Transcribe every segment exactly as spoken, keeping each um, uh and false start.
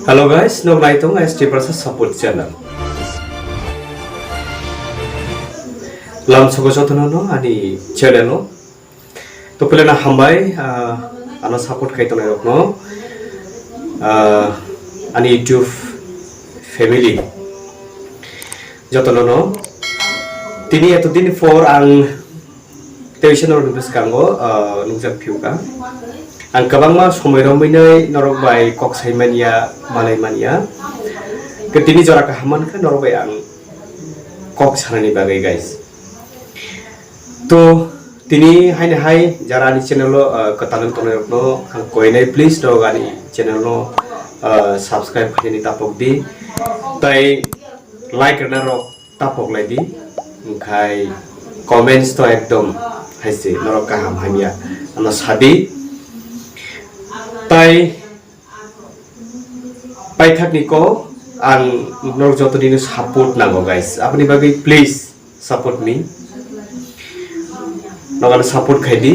Hello guys, nog nai tong S T Prasa Support Channel. Lam sogo jotono no ani channel o. To pele na hambai, ah, ano support khai tongnai rok no, ah, ani YouTube family jotono no. Tini eto din por ang Tei se norokni bwskango, ah, nukjak phiuka. Ang kwbangma somoi romwi nai norok bai kok sai manya, malai manya. Ke tini jora kaham mankha norok bai ang kok sanani bagwi, guys. To tini haini hai jara ani channel o, ah, kwtal wng tongnai rokno ang koinai, please norok ani channel no, ah, subscribe khainani tapok di. Tai like rwna rok tapok lai di, hwnkhe comments to ekdom hai se norok kaham hamya ano sadi. Tai paithakni ko ang norok joto nini support nango, guys, aboni bagwi please support me, norok ano support khai di.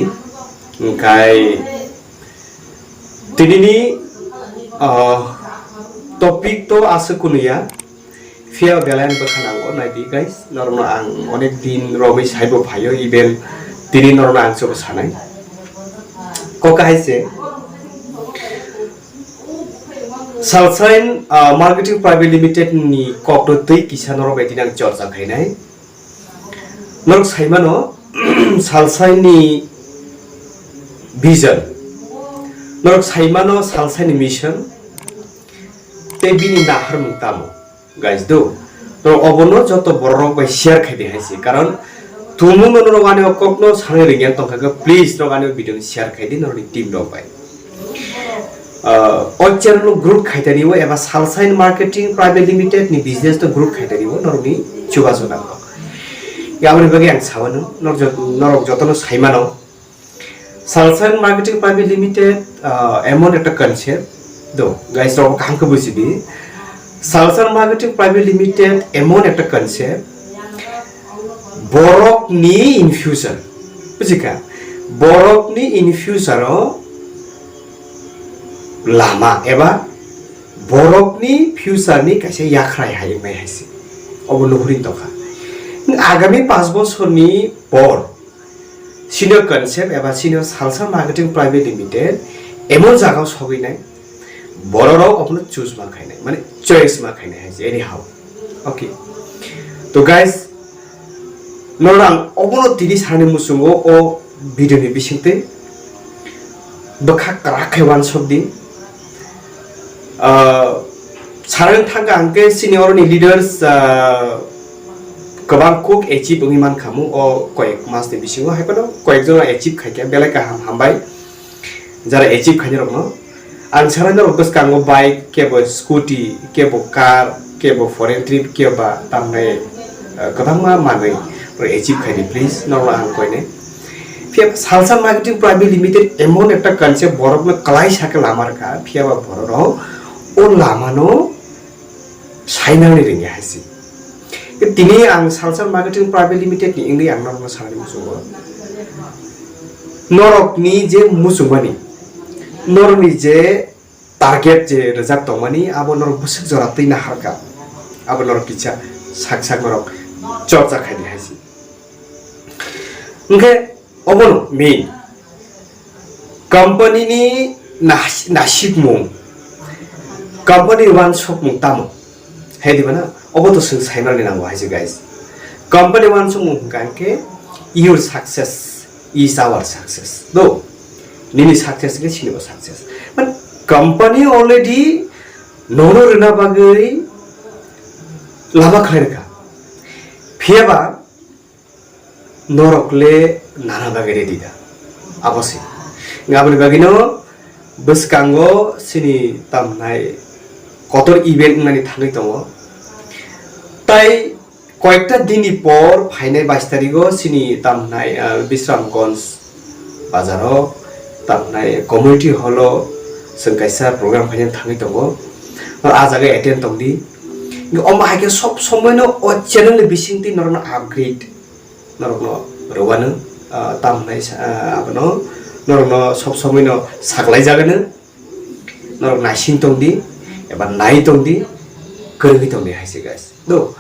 Hwnkhe tinini, ah, topic to aswk kunuya. Phiya belai ang bwkha nango, nai di guys, norokno ang onek din romwi saibo phaio, even tini norokno ang chwbo sanai. Kok hai se, Salsain, ah, Marketing Private Limited ni kokno twi kisa norok bai tini ang chorcha khainai. Norok saimano, Salsain ni vision, norok saimano Salsain ni mission, tei bini naharmung tamo. Guys, do. To obono joto borok bai share khai di hai se. Karon tumung no norok ani o kokno sanai ringya tongkha khe, please norok ani o video ni share khai di norokni team rok bai. Ah, o channel no growth khai tani o eba Salsain Marketing Private Limited ni business no growth khai tani o norokni chubachu nango. Aboni bagwi ang sawano norok jot-, norok jotono saimano. Salsan Marketing Private Limited, ah, emon ekta concept do, guys, rok kaham khe buji di. Salsan Marketing Private Limited emon ekta concept, borok ni in future, buji kha, borok ni in future o lama eba borok ni future ni kaisa yakhrai hai wngnai hai se, obo nuhuri tongkha. Agami panch bosor ni por Senior Concept eba Senior Salsa Marketing Private Limited emon jagao sogwi nai, bororok obono choose ma khainai, mane choice ma khainai hai se, anyhow. Okay. To guys, norang obono tini sani muchungo o video ni bisingtwi bwkha kwrak khe uansuk di. Ah, sarang thangka hwnkhe chini oroni leaders, ah, kwbang kuk achieve wngwi mankha mu o koyek mas ni bisingo, hai phano koyek jon achieve khaikha, belai kaham, hambai jara achieve khainai rokno. Ang sanai norok bwskango bike, kebo scooty, kebo car, kebo foreign trip, kebo ba tamnai, ah, kwbangma manwi achieve khaidi, please, norokno ang koinai. Phiya Salsa Marketing Private Limited emon ekta concept borokno kwlai sakhe lama rwkha, phiya ba bororok o lamano sainani rwngya hai se. Tini ang Salsa Marketing Private Limited ni wngwi ang norokno sanani muchungo. Norokni je muchungmani, norokni je target je rwjak tongmani, abo norok bwswk jora twi naharkha. Abo norok kisa sak sak norok chorcha khaidi hai se. Hwnkhe obono main company ni nas-, nasikmung, company ni uansukmung tamo? Hai di bana, obo to swng saimani nango hai se, guys. Company uansukmung hwnkha hwnkhe your success is our success. Do, nini success hwnkhe chinibo success. Man, company already nono rwna bagwi lama khlai rwkha. Phiya ba norok le nana bagwi ready da? Abo se. Aboni bagwino bwskango chini tamnai kotor event wngnani thangwi tongo. Tai koyekta dini por phainai bais tarigo chini tamnai, ah, Bisramganj bazaro tamnai community hall o chwng kaisa program khaina thangwi tongo. Norok ah jaga attend tongdi. Omo hai khe sob somoi no o channel ni bisingtwi norokno upgrade norokno rwano, ah, tamo hinai sa, ah, abono norokno sob somoi no saklai jagano, norok naising tongdi. Eba nai tongdi, kwrwngwi tongdi hai se guys. Do,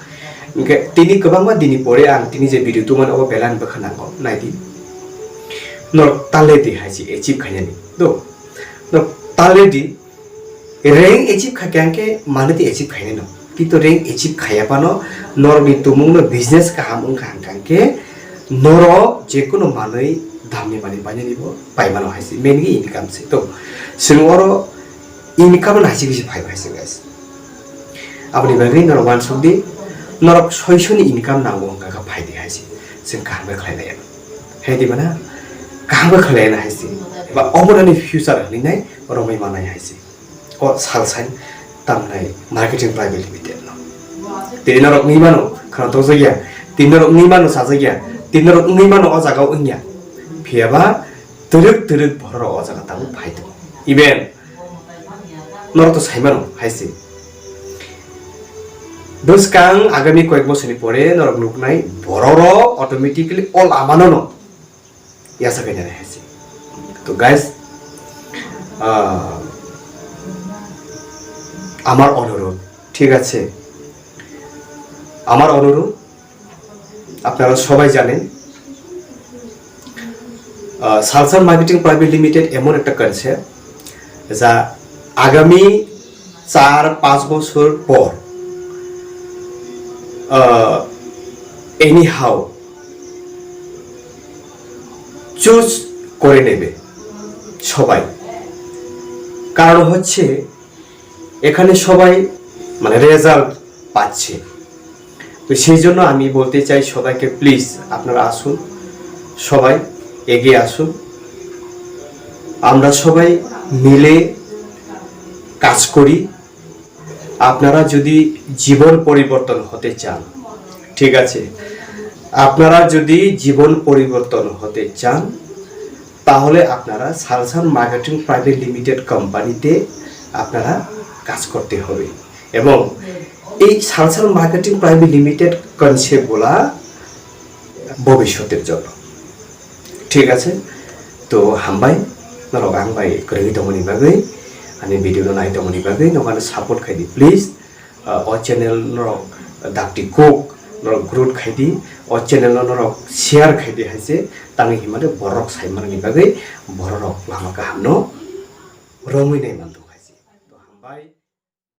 hwnkhe tini kwbangma dini pore ang tini je video tubumani obo belai bwkha nango, naidi. Norok taledi hai se achieve khainani. Do, norok taledi rank achieve khaikha hwnkhe manwi tei achieve khainai no. Kintu rank achieve khaiya phano norokni tumungno business kaham wngkha hwnkha hwnkhe norok jekunu manwi damni manwi painani bo paimano hai se. Mainly income se. To, chwng oro income no naisik bisi phai bai se guys. Aboni bagwi norok uansuk di, norok soisoni income nango hwnkha kha phai di hai se. Chwng kaham khe khlai laiya. Hai di mana? Kaham khe khlai laiya hai se. Ba omonani future hwnwi nai romwi manai hai se. O salsani tamnai Marketing Private Limited no. Tini norok wngwi mano, khana tokjak ya. Tini norok wngwi mano, sajak ya. Tini norok wngwi mano, o jaga o wngya. Phiya ba twrwk twrwk borok o jaga tabuk phai tongo. Even norok to sai mano, hai se. Bwskang agami koyek bosorni pore norok nuknai borok rok automatically o lama no no yasa khainani hai se. To guys, ah, আমার অনুরোধ, ঠিক আছে? আমার অনুরোধ, আপনারা সবাই জানেন, আহ, সালসান মার্কেটিং প্রাইভেট লিমিটেড এমন একটা কনসেপ্ট যা আগামী চার পাঁচ বছর পর, আহ, এনিহাও চুজ করে নেবে সবাই। কারণ হচ্ছে এখানে সবাই মানে রেজাল্ট পাচ্ছে। তো সেই জন্য আমি বলতে চাই সবাইকে, প্লিজ আপনারা আসুন, সবাই এগিয়ে আসুন, আমরা সবাই মিলে কাজ করি। আপনারা যদি জীবন পরিবর্তন হতে চান, ঠিক আছে, আপনারা যদি জীবন পরিবর্তন হতে চান, তাহলে আপনারা সালসান মার্কেটিং প্রাইভেট লিমিটেড কোম্পানিতে আপনারা কাজ করতে হবে। এবং এই সালসান মার্কেটিং প্রাইভেট লিমিটেড কনসেপ্টগুলা ভবিষ্যতের জন্য। ঠিক আছে? তো হামবাই, norok ang bai kwrwngwi tongmani bagwi, ani video no nai tongmani bagwi, norok ano support khai di, please. Ah, o channel norok dakti kuk, norok growth khai di, o channel no norok share khai di hai se, tangwi himale borok sai manani bagwi, borok rok lama kaham no romwi nai mando.